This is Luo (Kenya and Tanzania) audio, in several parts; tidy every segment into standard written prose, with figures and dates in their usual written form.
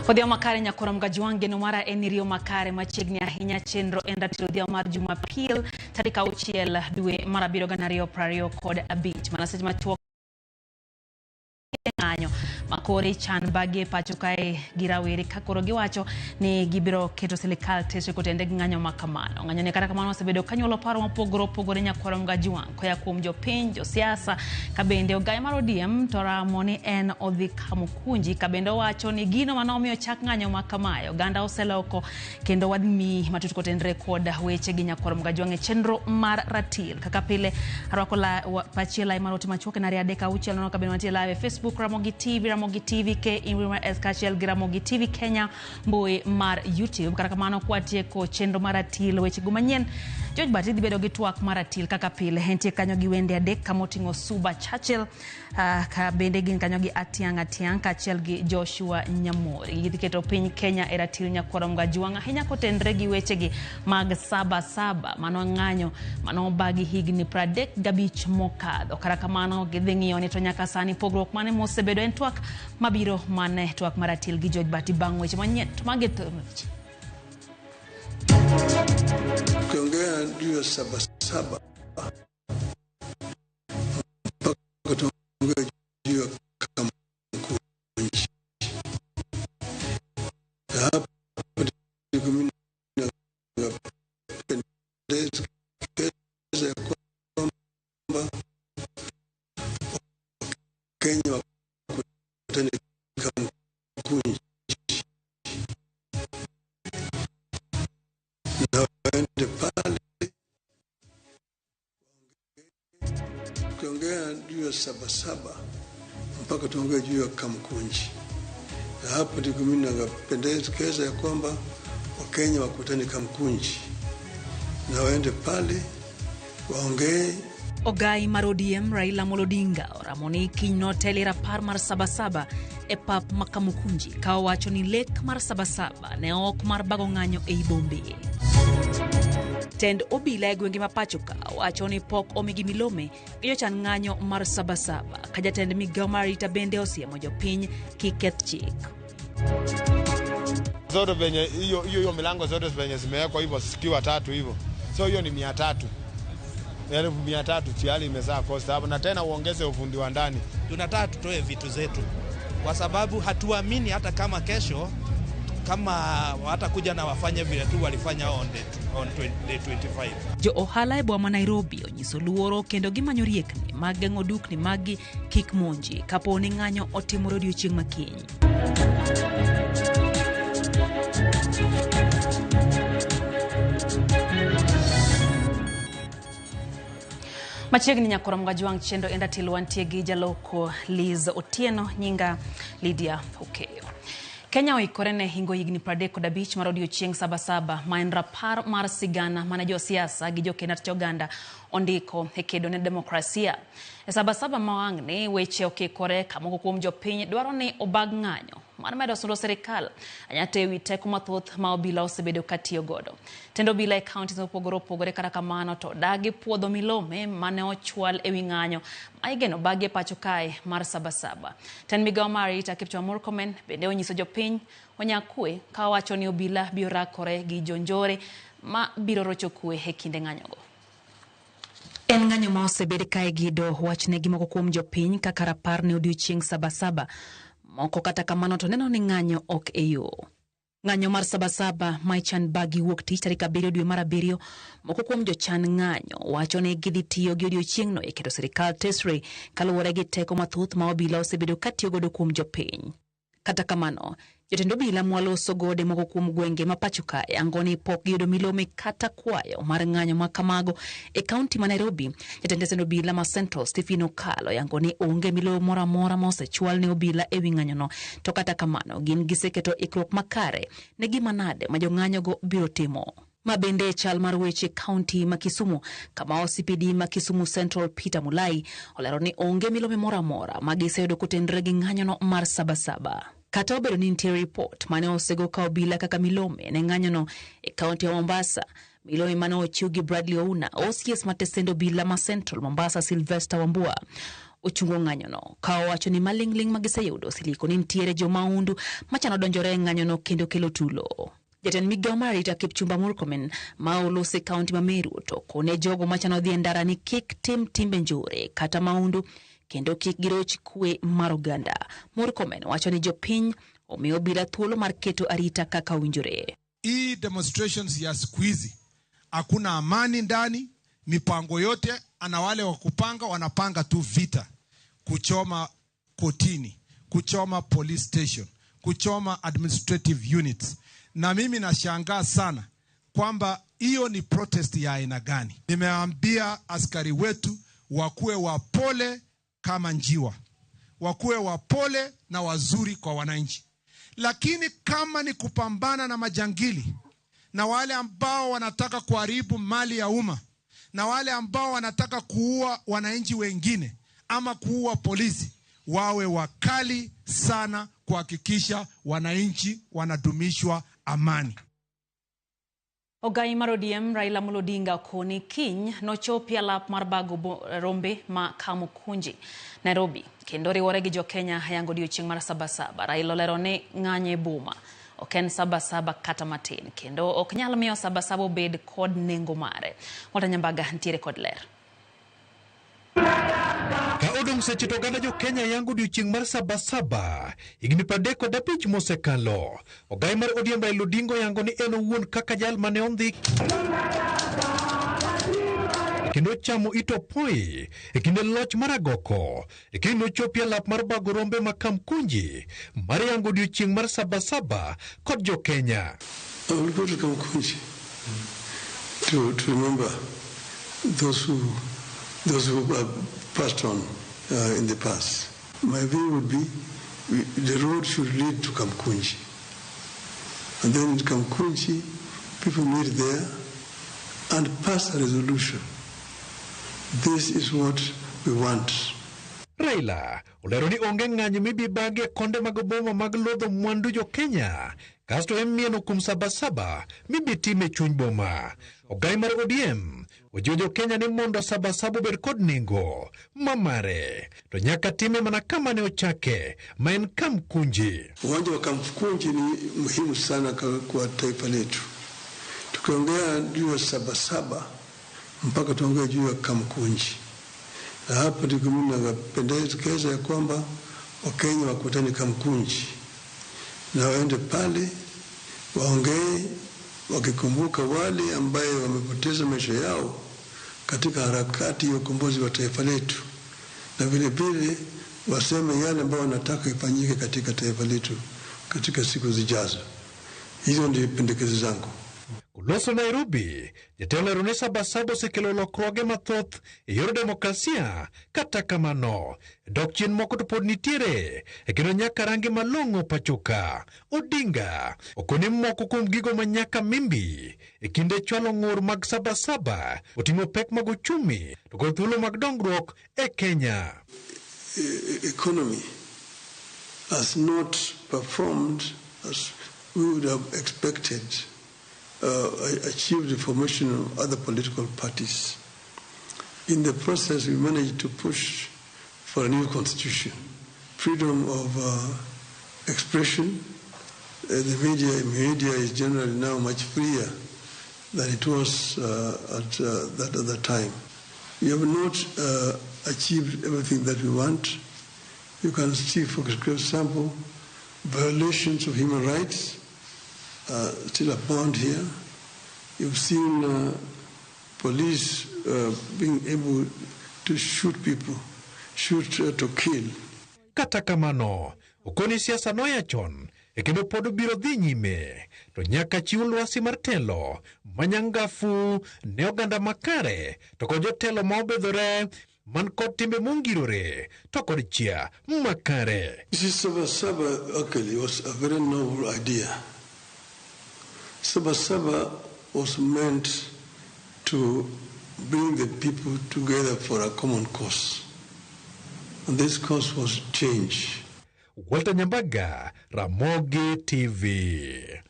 Odhiambo makare nyakoro Mgajwang' geno mara en ni riyo makare machiegni ahinya chenro en ratiro odhiambo mar Jumapil tarik 6 dwe mar 7 2025 mana seche machuok ng'anyo makore chan bagi e pacho kae gi rawere ka koro giwacho ni gibiro keto sirikal tesre kotende gi ng'anyo ma kamano. Ng'anyo ni kata kamano osebedo kanyuolo paro mopogore opogore nyakwaro Mgajwang' koya kuom jopiny, josiasa ka bende ogai mar ODM to ramo ni en odhi Kamukunji ka bende owacho ni gino manomiyo chak ng'anyo ma kamae oganda oseloko kendo wadhi miyi matut kotenre kod weche gi nyakwaro Mgajwang' e chenro mar ratil. Kaka pile arwako pachi e lai mar ote machuok en 2 3 6 0 ka bende wantie live e Facebook Ramogi TV, Ramogi TV K S kaachiel gi Ramogi TV Kenya mbui mar YouTube. Kata kamano kwatieko chenro mar ratil weche go manyien George Bati dhi bedo gi twak mar ratil kaka pile. Entie kanyo gi wende adek kamoting'o Suba Churchill ka bende gin kanyo gi Atiang' Atiang' kaachiel gi Joshua Nyamori. Gidhi keto piny Kenya e ratil nyakwaro Mgajwang' ahinya kotenre gi wechegi mag saba saba mano ng'anyo mano obagi higni 35 mokadho. Kata kamano gidhi ng'iyo ni to nyaka sani pogruok mane mosebedo en twak mabiro mane twak mar ratil gi George Bati bang' weche manyien to magi to weche. Ukiongea juu ya saba saba mpaka tuongee juu ya Kamukunji, na hapo ndipo mimi napendekeza ya kwamba Wakenya wakutane Kamukunji na waende pale. Ukiongea juu ya saba saba mpaka tuongee juu ya Kamukunji, na hapo ndipo mimi napendekeza ya kwamba Wakenya wakutane Kamukunji na waende pale waongee. Ogai mar ODM Raila Amolo Odinga oramo ni kiny notel e rapar mar Sabasaba e pap ma Kamukunji ka owacho ni lek mar Sabasaba ne ok mar bago ng'anyo ei bombe. Tend obila e gwenge ma pacho ka wacho ni pok omigi milome gi jochan ng'anyo mar Sabasaba ka jatend migawo mar arita bende osiemo jopiny kik keth chik. Zote venye hiyo hiyo milango zote venye zimewekwa hivyo zikiwa tatu hivyo, so hiyo ni 300, 300,000 tayari imezaa cost hapo, na tena uongeze ufundi wa ndani. Tunataka tutoe vitu zetu kwa sababu hatuamini hata kama kesho kama watakuja na wafanye vile tu walifanya on day 25. Jo ohala e boma ma Nairobi onyiso luoro kendo gimanyo riekni mag geng'o dukni maggi kik monji kapo ni ng'anyo otimore odiochieng' ma kiny. Machiegni nyakoro Mgajwang' chenro en ratil wantie gi jaloko Liz Otieno, nyinga Lydia Okeyo. Kenya oikore ne hingo higni 35 mar odiochieng' Sabasaba ma en rapar mar sigana mane josiasa gi jokenat joganda ondiko e kedo ne demokrasia. E Sabasaba ma wang'ni weche okikore ka moko kuom jopiny dwaro ni obag ng'anyo mar medo sundo sirikal anyate ewi teko mathoth ma obila osebedo katiyo godo. Tend obila e counties mopogore opogore kata kamano to dagi puodho milome mane ochwal ewi ng'anyo ma igeno bagi e pacho kae mar Sabasaba. Tend migawo mar arita Kipchumba Murkomen bende onyiso jopiny onya kwe ka owacho ni obila biro rakore gi jonjore ma biro rocho kwe e kinde ng'anyogo. En ng'anyo ma osebed ka igido wachne gi moko kuom jopiny kaka rapar ne odiochieng' Sabasaba. Moko kata kamano to neno ni ng'anyo ok e yo. Ng'anyo mar Sabasaba ma ichan bagi wuok tich tarik 7 dwe mar 7, moko kuom jochan ng'anyo wacho ni gidhi tiyo gi odiochieng'no e keto sirikal tesre kaluwore gi teko mathoth ma obila osebedo katiyo godo kuom jopiny. Kata kamano, jotend obila mwaloso gode moko kuom gwenge ma pacho ka yango ni pok giyudo milome kata kwayo mar ng'anyo ma kamago e kaunti ma Nairobi. Jatend tesend obila ma Central Stephen Okalo yango ni onge milome moro amora ma osechwal ne obila ewi ng'anyono, to kata kamano gin giseketo ikruok makare ne gima nade ma jong'anyogo biro timo. Ma bende chal mar weche kaunti ma Kisumu kama OCPD ma Kisumu Central Peter Mulai olero ni onge milome moro amora ma giseyudo kotenre gi ng'anyono mar Sabasaba. Kata obedo ni nitie ripot mane osego ka obila kaka milome ne ng'anyono e kaunti ya Mombasa, milome mane ochiw gi Bradley Ouna, OCS ma tesend obila ma Central Mombasa Sylvester Wambua. ochungo ng'anyono ka owacho ni maling'ling' ma giseyudo siliko ni nitiere jo mahundu machano donjore e ng'anyono kendo kelo tulo. Jatend migawo mar arita Kipchumba Murkomen ma oloso e kaunti ma Meru to kone jogo machano dhi e ndara ni kik tim timbe njore kata mahundu kendo kik giroch kwe mar oganda. Murkomen wacho ni jopiny omiyo obila thuolo mar keto arita kaka owinjore. Hii demonstrations ya siku hizi hakuna amani ndani, mipango yote ana wale wa kupanga wanapanga tu vita, kuchoma kotini, kuchoma police station, kuchoma administrative units. Na mimi nashangaa sana kwamba hiyo ni protest ya aina gani? Nimeambia askari wetu wakuwe wapole kama njiwa, wakuwe wapole na wazuri kwa wananchi, lakini kama ni kupambana na majangili na wale ambao wanataka kuharibu mali ya umma na wale ambao wanataka kuua wananchi wengine ama kuua polisi, wawe wakali sana kuhakikisha wananchi wanadumishwa amani. Ogai mar ODM Raila Amolo Odinga okoni kiny nochopi alap mar bago rombe ma Kamukunji, Nairobi, kendo riwore gi jokenya yango odiochieng' mar Sabasaba. Raila olero ni ng'anyo e boma ok en Sabasaba kata matin kendo ok nyal miyo Sabasaba obed kod nengo mare. Walter Nyambaga ntiere kod ler. Ka odong' seche to oganda jo-Kenya yango odiochieng' mar Sabasaba higni 35 mosekalo. Ogai mar ODM Raila Odinga oyango ni en owuon kaka jal mane ondhi kendo chamo it opoi e kinde loch mar agoko e kinde nochopi e lap mar bago rombe ma Kamkunji mar yango odiochieng' mar Sabasaba kod jo-Kenya. I will go to Kamkunji to remember those who have passed on in the past. My view would be the road should lead to Kamkunji. And then in Kamkunji, people meet there and pass a resolution. This is what we want. Raila olero ni onge ng'anyo mibi bagi e konde mag boma mag lodho mwandu jo-Kenya kasto en mieno kuom Sabasaba mibi tim e chuny boma. Ogai mar ODM ojiwo jo-Kenya ni mondo Sabasaba obed kod nengo mamare to nyaka time mana kama ne ochake ma en Kamkunji. Uwanja wa Kamkunji ni muhimu sana kwa taifa letu. Tukiongea juu ya Sabasaba mpaka tuongee juu ya Kamkunji, na hapa ndipo mimi napendekeza ya kwamba Wakenya wakutane Kamkunji na waende pale waongee, wakikumbuka wale ambaye wamepoteza maisha yao katika harakati ya ukombozi wa taifa letu, na vile vile waseme yale ambayo wanataka ifanyike katika taifa letu katika siku zijazo. Hizo ndio pendekezo zangu. Koloso Nairobi, jatelo lero ni Sabasaba osekelo lokruoge mathoth e yor demokrasia. Kata kamano, dok chien moko to pod nitiere e kendo nyaka rangi malong'o pachoka. Odinga okoni moko kuom gigo ma nyaka mimbi e kinde chwalo ng'ur mag Sabasaba oting'o pek mag uchumi to kod thuolo mag dongruok e Kenya. Economy has not performed as we would have expected, achieved the formation of other political parties. In the process, we managed to push for a new constitution, freedom of expression. The media is generally now much freer than it was at that other time. We have not achieved everything that we want. You can see, for example, violations of human rights still abound here. You've seen police being able to shoot people, shoot to kill. Kata kamano, okoni siasa noya chon e kendo pod biro dhi nyime to nyaka chiw lwasi mar telo manyangafu ne oganda makare to kod jotelo ma obedhore man kod timbe mongirore to kod chia makare. You see, Saba Saba actually was a very noble idea. Saba Saba was meant to bring the people together for a common cause. And this cause was change. Walter Nyambaga, Ramogi TV.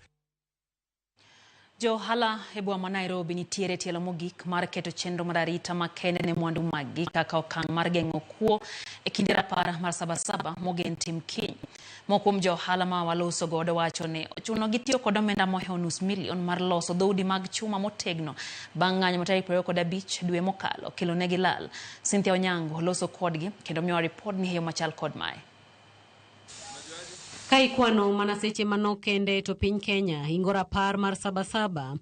Jo ohala e boma ma Nairobi nitiere tielo mogik mar keto chenro mar arita makende ne mwandu maggi kaka okang' mar geng'o kuo e kinde rapar mar Sabasaba mogen tim kiny. Moko kuom jo ohala ma waloso godo wacho ni ochuno gitiyo kod omenda mohewo nus milion mar loso dhoudi mag chuma motegno bang' ng'anyo ma tarik 25 dwe mokalo kelo negi lal. Cynthia Onyango loso kodgi kendo miyowa ripod ni e yo machal kod mae. Ka ikwano mana seche manok kende to piny Kenya hingo rapar mar Sabasaba.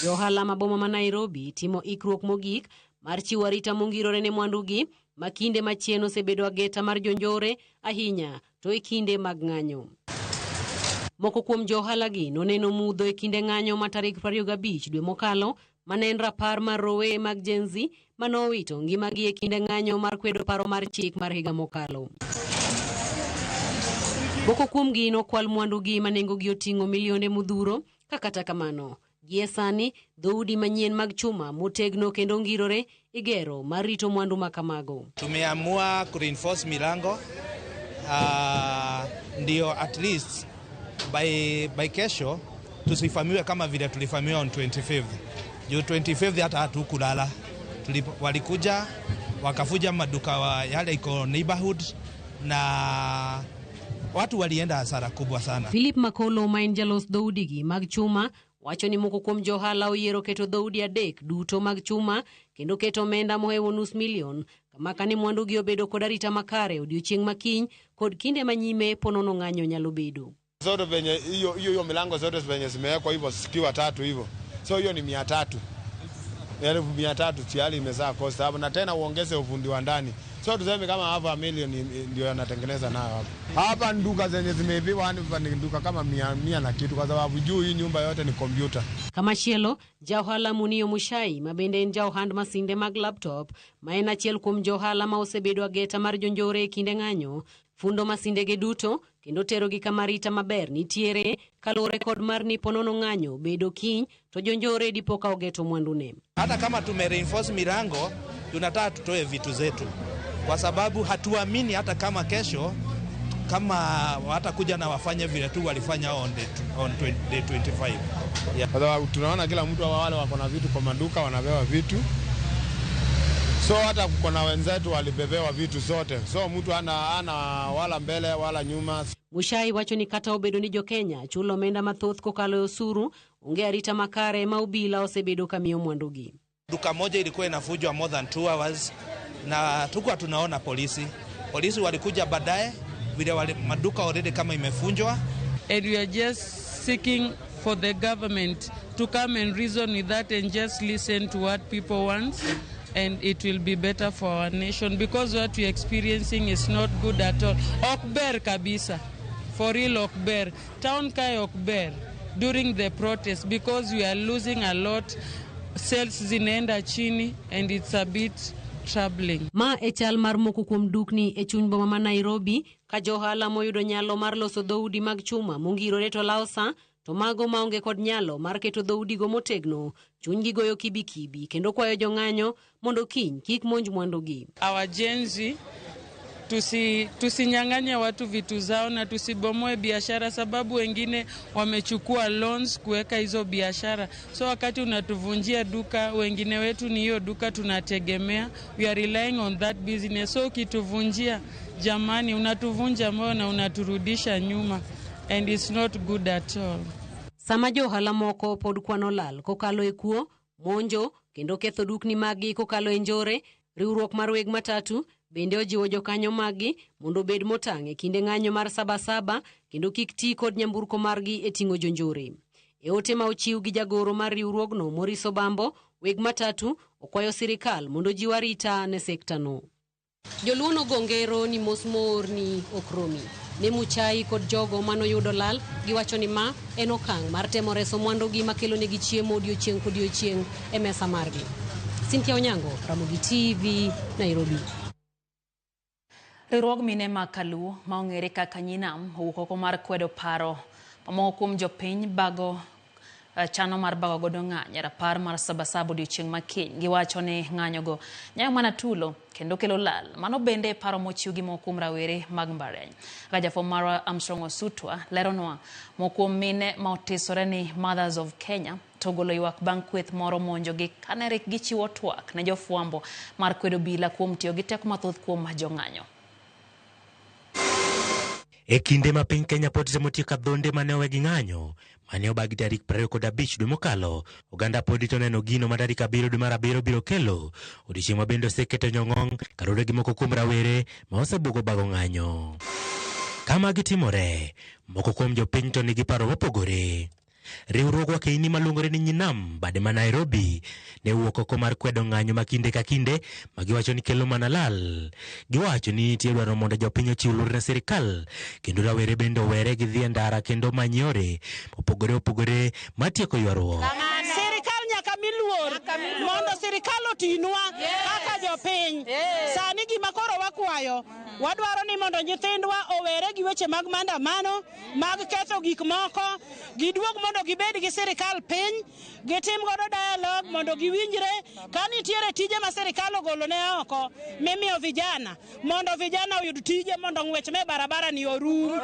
Jo ohala ma boma ma Nairobi timo ikruok mogik mar chiwo arita mongirore ne mwandugi ma kinde machien osebedo ageta mar jonjore ahinya to e kinde mag ng'anyo. Moko kuom jo ohala gi noneno mudho e kinde ng'anyo ma tarik 25 dwe mokalo mane en rapar mar rowere mag Gen Z manowito ngimagi e kinde ng'anyo mar kwedo paro mar chik mar higa mokalo. Moko kuomgi nokwal mwandugi ma nengogi oting'o milionde modhuro, ka kata kamano, gie sani dhoudi manyien mag chuma motegno kendo ngirore igero mar rito mwandu ma kamago. Tumeamua kureinforce milango ndio at least by kesho tusifamiwe kama vile tulifamiwa on 25th. Juu 25th hata hatukulala. Walikuja wakafuja maduka wa yale iko neighborhood na watu walienda hasara kubwa sana. Philip Makolo ma en jalos dhoudigi mag chuma wacho ni moko kuom johala oyiero keto dhoudi adek duto mag chuma kendo keto omenda mohewo nus milion kama kane mwandugi obedo kod arita makare odiochieng' makiny kod kinde manyime ponono ng'anyo nyalo bedo. Zote venye hiyo hiyo hiyo milango zote venye zimewekwa hivyo zikiwa tatu hivyo, so hiyo ni 300, 300,000 tayari imezaa cost hapo, na tena uongeze ufundi wa ndani, so tuseme kama half a million ndio yanatengeneza nayo hapa. Hapa nduka zenye zimeibiwa hapa ni nduka kama 100 na kitu, kwa sababu juu hii nyumba yote ni kompyuta. Kamachielo, ja ohala Munio Mushai ma bende en ja ohand masinde mag laptop ma en achiel kuom jo ohala ma osebedo ageta mar jonjore e kinde ng'anyo fundo masindege duto kendo terogi kama arita maber nitiere kaluwore kod mar ni ponono ng'anyo bedo kiny to jonjore dipo ka ogeto mwandune. Hata kama tume reinforce milango, tunataka tutoe vitu zetu, kwa sababu hatuamini hata kama kesho kama watakuja na wafanye vile tu walifanya on day 25. Yeah. Kwa sababu tunaona kila mtu wale wako na vitu kwa maduka wanabewa vitu, so hata kuna wenzetu walibebewa vitu zote, so mtu ana wala mbele wala nyuma. Mushai wacho ni kata obedo ni jokenya chulo omenda mathoth kokalo e osuru, onge arita makare ma obila osebedo ka miyo mwandugi. Duka moja ilikuwa inafujwa more than 2 hours na tukuwa tunaona polisi. Polisi walikuja baadaye vile maduka already kama imefunjwa. And we are just seeking for the government to come and reason with that and just listen to what people want, and it will be better for our nation, because what we're experiencing is not good at all. Ok ber kabisa, for real ok ber. Town kae ok ber during the protest because we are losing a lot, sales zinaenda chini and it's a bit troubling. Ma e chal mar moko kuom dukni e chuny boma ma Nairobi ka johala moyudo nyalo mar loso dhoudi mag chuma mongirore to lawo sa to mago maonge kod nyalo mar keto dhoudigo motegno chunygi goyo kibikibi kendo kwayo jong'anyo mondo kiny kik monj mwandugi. Our Gen Z tusinyang'anye watu vitu zao na tusibomoe biashara, sababu wengine wamechukua loans kuweka hizo biashara. So wakati unatuvunjia duka, wengine wetu ni hiyo duka tunategemea, we are relying on that business. So ukituvunjia, jamani, unatuvunja moyo na unaturudisha nyuma and it's not good at all. Sama johala moko pod kwano lal kokalo e kuo, monjo kendo ketho dukni maggi kokalo e njore, riwruok mar weg matatu bende ojiwo jokanyo maggi mondo obed motang' e kinde ng'anyo mar Sabasaba kendo kik ti kod nyamburko margi e ting'o jonjore. E ote ma ochiw gi jagoro mar riwruogno Maurice Obambo, weg matatu okwayo sirikal mondo ojiw arita ne sekta no. Joluo nogo ngero ni mos moorni ok romi. Ne Muchai kod jogo manoyudo lal giwacho ni ma en okang' mar temo reso mwandugi makelonegi chiemo odiochieng' kodiochieng' e mesa margi. Cynthia Onyango, Ramogi TV, Nairobi. Riwruog mine mag Kaluo ma ong'ere kaka Nyinam owuok oko mar kwedo paro mamoko kuom jopiny bago chano mar bago godo ng'anyo e rapar mar Sabasaba odiochieng' ma kiny. Giwacho ni ng'anyogo nyayo mana tulo kendo kelo lal. Mano bende paro mochiw gi moko kuom rawere mag mbalariany. Kaka jafwambo marwa Armstrong Osutwa leronwa, moko kuom mine ma otisore ni Mothers of Kenya to ogolo ywak bang' kweth moro monjogi kane rik gichiwo twak ne jofwambo mar kwedo obila kuom tiyo gi teko mathoth kuom jong'anyo. E kinde ma piny Kenya pod temo tieko adhonde mane owe gi ng'anyo mane obagi tarik 25 dwe mokalo, oganda pod rito neno gino ma tarik 7 dwe mar 7 biro kelo, odiechieng' ma bende oseketo nyong'ong kaluwore gi moko kuom rawere ma osebugo bago ng'anyo. Kama gitimore, moko kuom jopiny to nigi paro mopogore. Riwruog wakeini maluongore ni Nyinam bade ma Nairobi ne wuok oko mar kwedo ng'anyo ma kinde ka kinde ma giwacho ni kelo mana lal. Giwacho ni nitie dwaro mondo jopiny ochiw luor ne sirikal kendo rawere bende owere gi dhi e ndara kendo many yore mopogore opogore mar tieko ywaruok. Sirikal nyaka mi luor mondo sirikal otinwa kaka jopiny. Sani gima koro wakwayo, wadwaro ni mondo nyithindwa owere gi weche mag maandamano, mag ketho gik moko, giduog mondo gibed gi sirikal piny, gitim godo dialogue mondo giwinjre ka nitiere tije ma sirikal ogolo ne oko mimiyo vijana, mondo vijana oyud tije mondo ng'wech me barabara ni orum.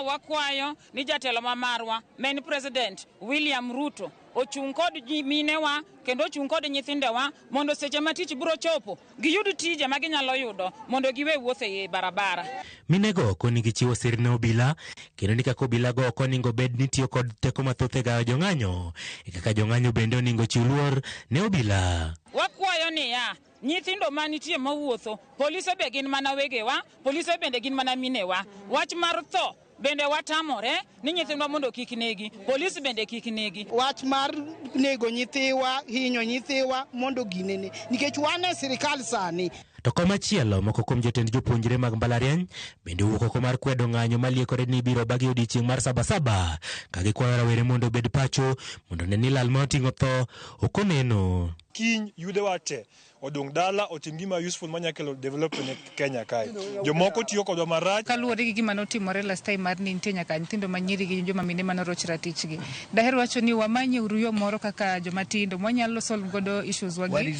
Wakwayo ni jatelo ma marwa ma en President William Ruto ochung' kod minewa kendo ochung' kod nyithindewa mondo seche ma tich biro chopo giyud tije ma ginyalo yudo mondo giwe wuotho e barabara. Minego koni gichiwo sir ne obila kendo ni kaka obila go ok oningo bed ni tiyo kod teko mathoth e gayo jong'anyo, e kaka jong'anyo bende oningo chiw luor ne obila. Wakwayo niya, nyithindo manitie mawuotho, polise be gin mana wegewa, polise bende gin mana minewa. Wach mar tho bende watamore ni nyithindwa mondo kik negi, polisi bende kik negi. Wach mar nego nyithiwa, hinyo nyithiwa mondo ginene, nikech wan e sirikal sani. To komachielo, moko kuom jotend jopuonjre mag mbalariany bende owuok oko mar kwedo ng'anyo maliekore ni ibiro bagi odiechieng' mar Sabasaba ka gikwayo rawere mondo obed pacho mondo ne ni lal ma oting'o tho ok oneno. Kiny yudhewa te odong' dala otim gima useful manya kelo development e Kenya kae. Jomoko tiyo kodwa marach. Kaluwore gi gima notimore last time mar ni nitie nyaka nyithindo manyiri gi joma mine manoroch ratichgi. Daher wacho ni wamanye uru yo moro kaka joma tindo mwanyalo solve godo issues wagi.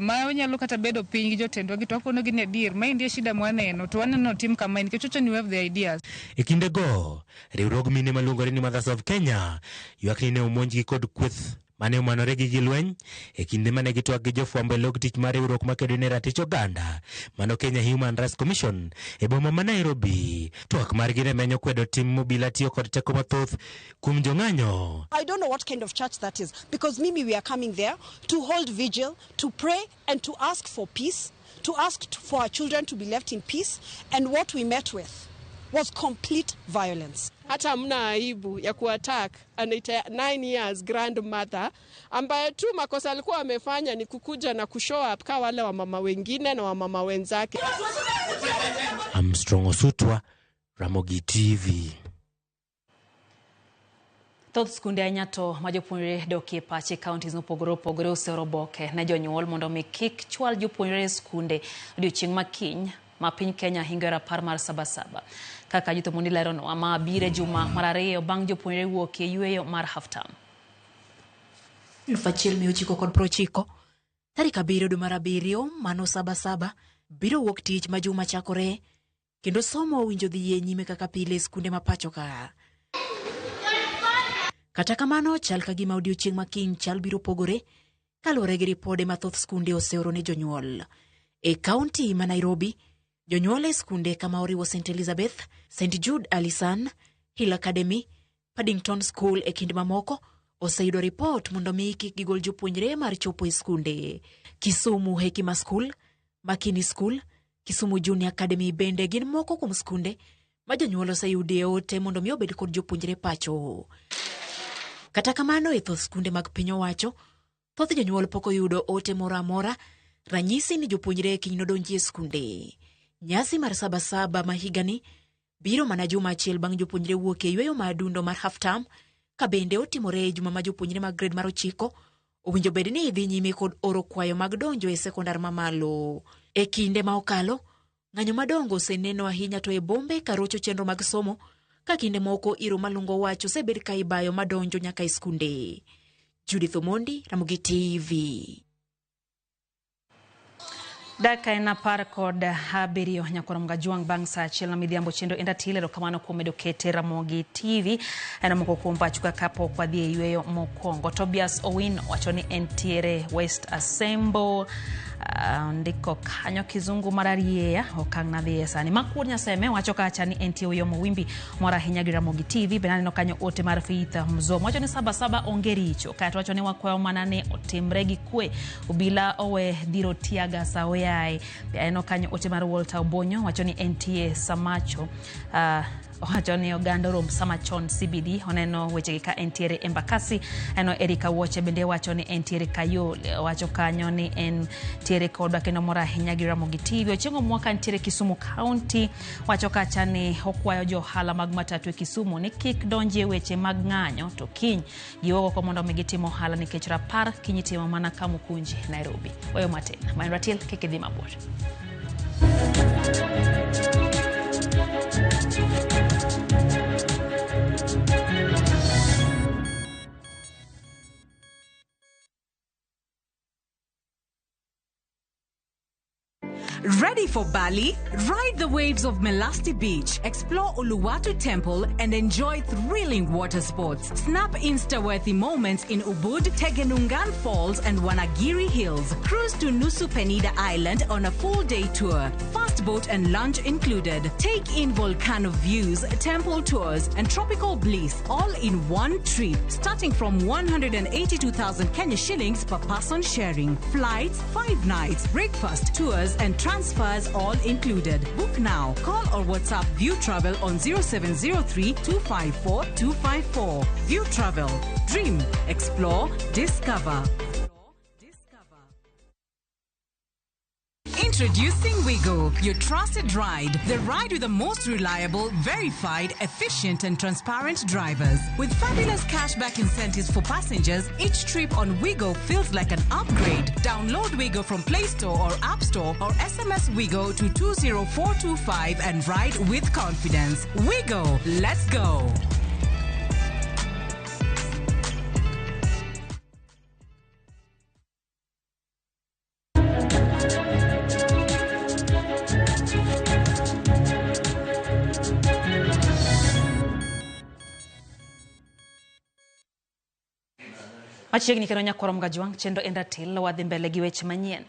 Ma wanyalo kata bedo piny gi jotendwa gi to wakono gi ni adier maendi e shida mwaneno to waneno tim kamae nikech wacho ni we have the ideas. E kinde go, riwruog mine maluongore ni Mothers of Kenya ywak ni ne omonjgi kod kweth mane omanore gi gilweny e kinde mane gitwak gi jofwambo e log tich mar riwruok makedo ne ratich oganda mano Kenya Human Rights Commission e boma ma Nairobi. Twak margi ne menyo kwedo tim obila tiyo kod teko mathoth kuom jong'anyo. I don't know what kind of church that is, because Mimi, we are coming there to hold vigil, to pray and to ask for peace, to ask for our children to be left in peace, and what we met with was complete violence. Hata hamna aibu ya kuattack an 9 years grandmother ambaye tu makosa alikuwa amefanya ni kukuja na kushow up kama wale wamama wengine na wamama wenzake. Armstrong Osutwa, Ramogi TV. Thoth skunde ahinya to ma jopuonjre dokie pache counties mopogore opogore oseoro oboke ne jonyuol mondo mi kik chwal jopuonjre e skunde odiochieng' ma kiny ma piny Kenya hingo e rapar mar Sabasaba. Kaka Judith Omondi leronwa, ma biro e juma mar ariyo bang' jopuonjre wuok e yueyo mar half term. 1990 tarik 7 dwe mar 7 mano Sabasaba biro wuok tich ma juma chakore kendo somo owinjo dhi nyime kaka pile e skunde ma pacho ka. Kata kamano chal ka gima odiochieng' ma kiny chal biro pogore kaluwore gi ripode ma thoth skunde oseoro ne jonyuol. E kaunti ma Nairobi, jonyuol e skunde kama oriwo St Elizabeth, St Jude Alisan, Hill Academy, Paddington School e kind mamoko oseyudo ripot mondo mi kik gigol jopuonjre mar chopo e skunde. Kisumu Hekima School, Makini School, Kisumu Junior Academy bende gin moko kuom skunde ma jonyuol oseyudie ote mondo mi obed kod jopuonjre pacho. Kata kamano e thoth skunde mag piny owacho, thoth jonyuol pok oyudo ote moro amora ranyisi ni jopuonjre kiny nodonji e skunde. Nyasi mar Sabasaba ma higani biro mana juma achiel bang' jopuonjre wuok e yueyo ma adundo mar half term, ka bende otimore e juma ma jopuonjre mag grade mar 9 owinjo bed ni idhi nyime kod oro kwayo mag donjo e sekondar mamalo. E kinde ma okalo, ng'anyo madongo oseneno ahinya to e bombe ka rocho chenro mag somo ka kinde moko iro malungo wach osebed ka ibayo madonjo nyaka e skunde. Judith Omondi, Ramogi TV. Dakika en 17 nyakoro Mgajwang' bang' saa achiel ma midhiambo chendo enda tile erokamano kuom medo kete Ramogi TV. En moko kuom pachu kapok wadhi e yweyo mokwongo. Tobias Owino wacho ni entiere West Asembo. Ndiko kanyo kizungu mararieya okang' nadhiye sani. Makuod Nyaseme wacho kacha ni entie Uyoma Wimbi mor ahinya gi Ramogi TV. Bende aneno kanyo ote mar Faith Mzomo wacho ni Sabasaba onge richo. Kaeto wacho ni wakwayo mana ni otimre gi kwe. Obila owe dhiro tiaga sa oyaye. Be aneno kanyo ote mar Walter Obonyo wacho ni entie Samacho. Owacho ni oganda orom sama chon CBD. Oneno wechegi ka entiere Embakasi. Aneno Erika Wuoche bende wacho ni entiere Kayole. Owacho kanyo ni entiere kodwa kendo mor ahinya gi Ramogi TV. Ochieng' Omwaka ntiere Kisumu County. Wacho kacha ni okwayo jo ohala mag matatu e Kisumu ni kik donjie weche mag ng'anyo to kiny giwuok oko mondo mi gitim ohala nikech rapar kiny itimo mana Kamukunji, Nairobi. Weyo matin. Maen Ratil, kik idhi mabor. Ready for Bali? Ride the waves of Melasti Beach, explore Uluwatu Temple, and enjoy thrilling water sports. Snap Insta-worthy moments in Ubud, Tegenungan Falls, and Wanagiri Hills. Cruise to Nusa Penida Island on a full-day tour. Fast boat and lunch included. Take in volcano views, temple tours, and tropical bliss all in one trip, starting from 182,000 Kenya shillings per person sharing. Flights, 5 nights, breakfast, tours, and transfers all included. Book now. Call or WhatsApp View Travel on 0703 254 254. View Travel. Dream, explore, discover. Introducing Wigo, your trusted ride. The ride with the most reliable, verified, efficient, and transparent drivers. With fabulous cashback incentives for passengers, each trip on Wigo feels like an upgrade. Download Wigo from Play Store or App Store or SMS Wigo to 20425 and ride with confidence. Wigo, let's go. Machiegni kendo nyakwaro Mgajwang' chenro en ratil wadhi mbele gi weche manyien.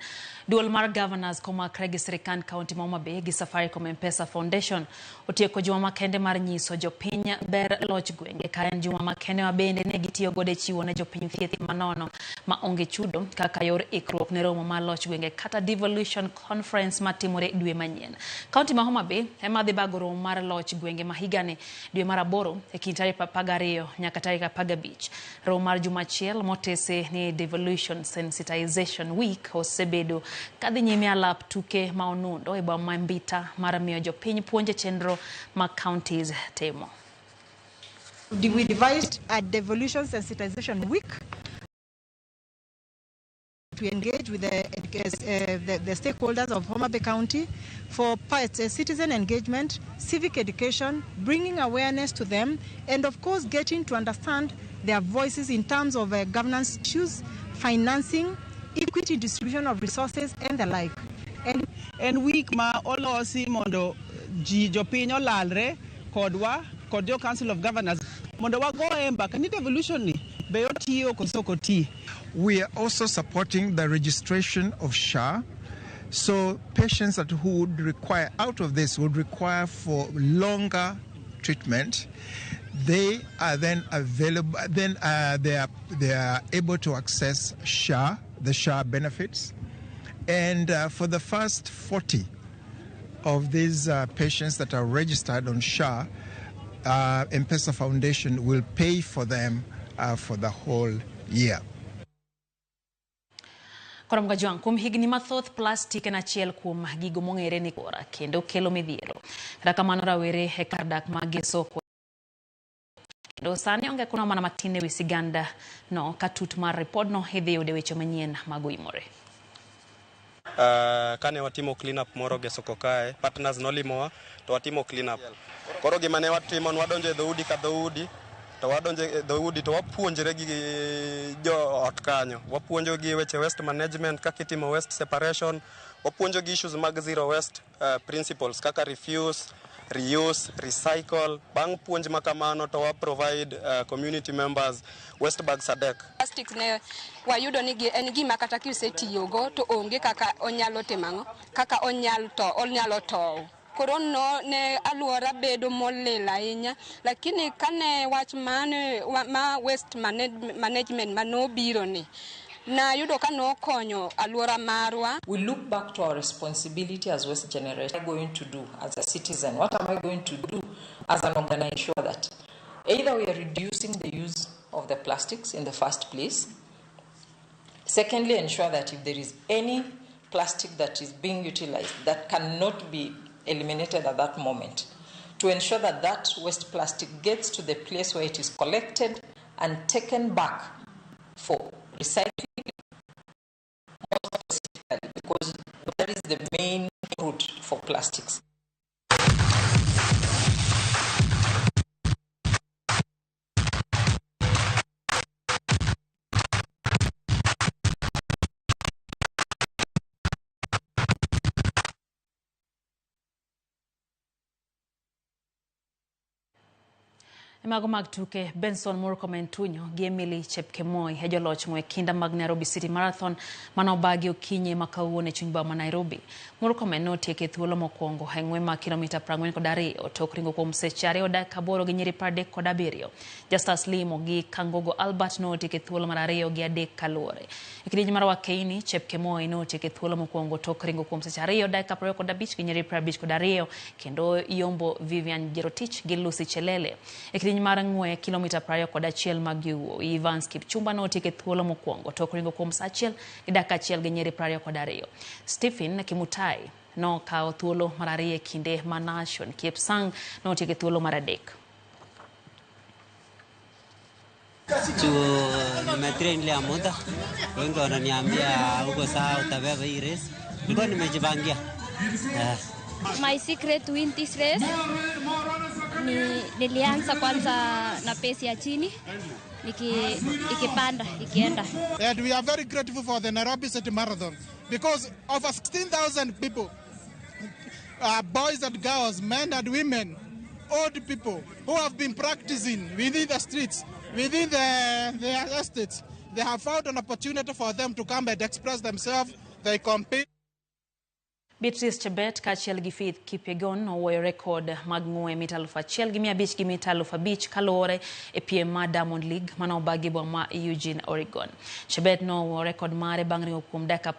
Duol mar Governors komakre gi sirikand kaunti ma Homa Bay gi Safaricom M-Pesa Foundation otieko juma makende mar nyiso jopiny ber loch gwenge ka en juma makende ma bende ne gitiyo godo e chiwo ne jopiny thieth manono ma onge chudo kaka yor ikruok ne romo mar loch gwenge kata devolution conference matimore dwe manyien. Kaunti ma Homa Bay ema dhi bago romo mar loch gwenge ma higani dwe mar 8 e kind tarik 12 nyaka tarik 15. Romo mar juma achiel motese ni Devolution Sensitization Week osebedo kadhi nyime alap tuke ma onundo e boma ma Mbita mar miyo jopiny puonje chenro ma counties timo. We devised a Devolution Sensitization Week to engage with the stakeholders of Homa Bay County for citizen engagement, civic education, bringing awareness to them, and of course getting to understand their voices in terms of governance issues, financing, equity distribution of resources, and the like. And week ma olosi mondo ji jopiny olalre kodwa kod jo Council of Governors mondo wago mbaka ni devolution ni be otiyo koso ok oti. We are also supporting the registration of SHA. So patients that who would require out of this would require for longer treatment, they are then available. Then they are able to access SHA, the SHA benefits, and for the first 40 of these patients that are registered on SHA, M-Pesa Foundation will pay for them for the whole year. Koro Mgajwang', kuom higni mathoth plastik en achiel kuom gigo mong'ere ni kora kendo kelo midhiero. Kata kamano rawere e kar dak mag Gesoko kendo sani onge kuna mana matin e wi siganda no ka tut mar ripodno idhi yude weche manyien mag oimore. Kane watimo clean up moro e soko kae, partners nolimowa to watimo clean up. Koro gima ne watimo, ne wadonjo e dhoudi ka dhoudi to wadonjo e dhoudi to wapuonjre gi jo ot kanyo. Wapuonjo gi weche waste management, kaka itimo waste separation, wapuonjo gi issues mag zero waste principles kaka refuse, reuse, recycle. Bang' puonj ma kamano to wa provide community members waste bags 3. Plastics ne wayudo ni en gima kata kisetiyogo to onge kaka onyalo timo ang'o, kaka onyalo to onyalo tow. Koro no ne aluora bedo molil ahinya, lakini kane wach mane ma waste management manobiro ni nayudo ka nokonyo aluora marwa. We look back to our responsibility as waste generators. What am I going to do as a citizen? What am I going to do as an organization? That either we are reducing the use of the plastics in the first place. Secondly, ensure that if there is any plastic that is being utilized that cannot be eliminated at that moment, to ensure that that waste plastic gets to the place where it is collected and taken back for recycling, more specifically, because that is the main route for plastics. E mago mag tuke, Benson Murkomen Tunyo gi Emily Chepkemoi e joloch ng'we kinda mag Nairobi City Marathon manobagi okinyi ma kawuono e chuny boma ma Nairobi. Murkomen notieko e thuolo mokwongo e ng'we mag kilomita 42 tok ringo kuom seche 2 dakika 8 gi nyiri 37. Justus Limo gi Kangogo Albert notieko e thuolo mar 2 gi 3 kaluwore. E kidieny mar Wakeini, Chepkemoi notieko e thuolo mokwongo tok ringo kuom seche 2 dakika 25 gi nyiri 52 kendo yombo Vivian Jerotich gi Lucy Chelele. E kidieny mar ng'we kilomita 21 mag yowuowi, Evans Kipchumba notieko e thuolo mokwongo tok ringo kuom saa 1 gi dakika 1 gi nyiri 22. Stephen Kimutai nokawo thuolo mar 2 e kinde ma Nashon Kipsang notieko e thuolo mar 3. Nimetrain ile ya muda, wengi wananiambia uko sawa, utabeba hii race. Nilikuwa nimejipangia. My secret to win this race ni nilianza kwanza na pace ya chini ikipanda ikienda. And we are very grateful for the Nairobi City Marathon because over 16,000 people, boys and girls, men and women, old people who have been practicing within the streets, within their estates, they have found an opportunity for them to come and express themselves. They compete. Beatrice Chebet kaachiel gi Faith Kipyegon owuoyo rekod mag ng'we mita 1500 gi mita 5000 kaluwore e piem mar Diamond League mane obagi boma ma Eugene, Oregon. Chebet nowuoyo rekod mare bang' ringo kuom dakika